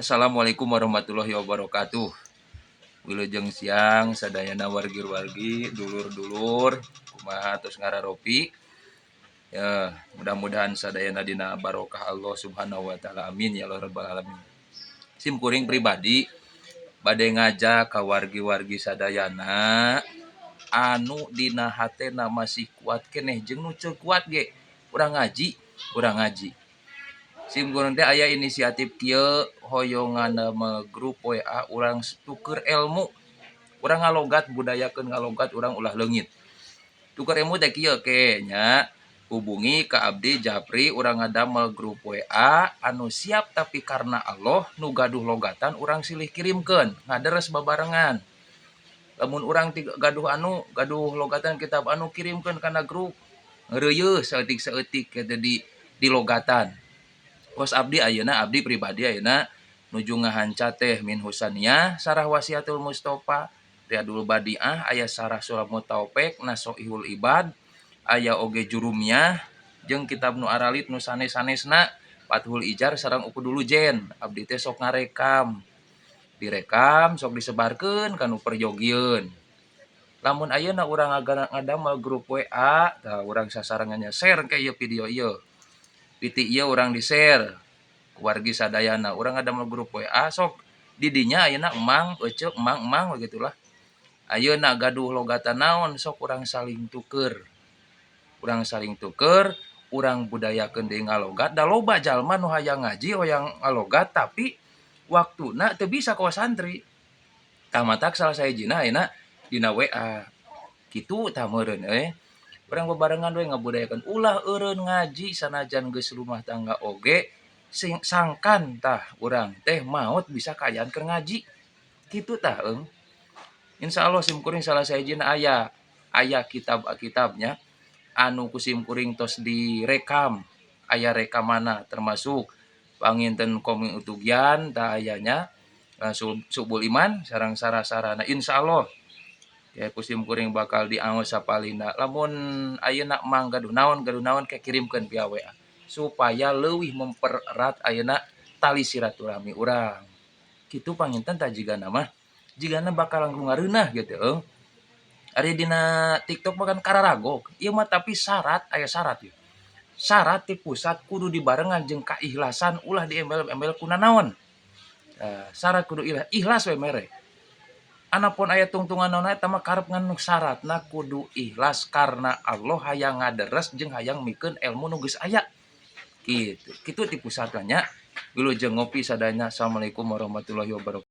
Assalamualaikum warahmatullahi wabarakatuh. Wilujeng siang sadayana wargi-wargi, dulur-dulur, kumaha tos ngararopi? Ya, mudah-mudahan sadayana dina barokah Allah Subhanahu wa taala. Amin ya Allah rabbal alamin. Sim kuring pribadi bade ngajak ka wargi-wargi sadayana anu dina hatena masih kuat keneh jeung nu teu kuat ge urang ngaji, urang ngaji. Sim kuring teh aya inisiatif kieu, hoyong ngadamel grup WA urang tuker ilmu. Urang ngalogat, budayakeun ngalogat urang ulah leungit. Tuker ilmu teh kieu ke nya, hubungi ka abdi Japri, urang ngadamel grup WA anu siap tapi karena Allah nu gaduh logatan urang silih kirimkeun, ngaderes babarengan. Lamun urang gaduh anu gaduh logatan kitab anu, kirimkeun kana grup, ngeureuyeuh saeutik-saeutik kitu di logatan. Kos abdi ayeuna, abdi pribadi ayeuna nuju ngahanca teh Minhajus Sunnah, Syarah Wasiatul Mustofa, Riyadul Badiah, aya Syarah Sulamut Taufik, Nasoihul Ibad, aya oge Jurumiyah jeung kitab nu aralit nu sanes-sanesna, Fathul Ijar sareng Uqudul Lujain. Abdi teh sok ngarekam. Direkam sok disebarkeun ka nu peryogieun. Lamun ayeuna urang ngadamel grup WA, tah urang sasarengan share ke ieu video ieu. Piti ieu urang di-share ku wargi sadayana. Urang ngadamel grup WA, sok di dinya ayeuna emang, ece, emang, emang begitulah. Ayeuna gaduh logatan naon, sok urang saling tuker. Urang saling tuker, urang budayakeun deui ngalogat, da loba jalma nu hayang ngaji, hoyang ngalogat, tapi waktuna teu bisa kawas santri. Tah, matak salah sahijina ayeuna dina WA. Kitu tah meureun euy. Urang bebarengan we ngabudayakeun, ulah eureun ngaji sanajan geus rumah tangga oge sing sangkan tah urang teh maot bisa kaayaan keur ngaji. Kitu tah eung. Insyaallah sim kuring salah sahijina aya aya kitab-kitabnya anu ku sim kuring tos direkam, aya rekamanna, termasuk panginten Qomi Utugian tah aya nya, Subul Iman sareng sarah-sarana. Insyaallah ya ku sim kuring bakal diaos sapalihna. Lamun ayeuna mang gaduh naon ke, kirimkeun via WA supaya leuwih mempererat ayeuna tali silaturahmi urang. Kitu panginten tah, jigana mah jigana bakal langkung ngareunah gitu eung. Ari dina TikTok mah kan kararagok, ieu mah tapi syarat, aya syarat ieu. Syarat ti pusat kudu dibarengan jeung kaikhlasan, ulah diembel-embel ku nanaon. Syarat kudu ikhlas we mere. Anapun aya tungtungan naon eta mah karep, ngan syaratna kudu ikhlas karena Allah, hayang ngaderes jeung hayang mikeun elmu nu geus aya. Kitu. Kitu ti pusatna nya. Wilujeng ngopi sadayana. Assalamualaikum warahmatullahi wabarakatuh.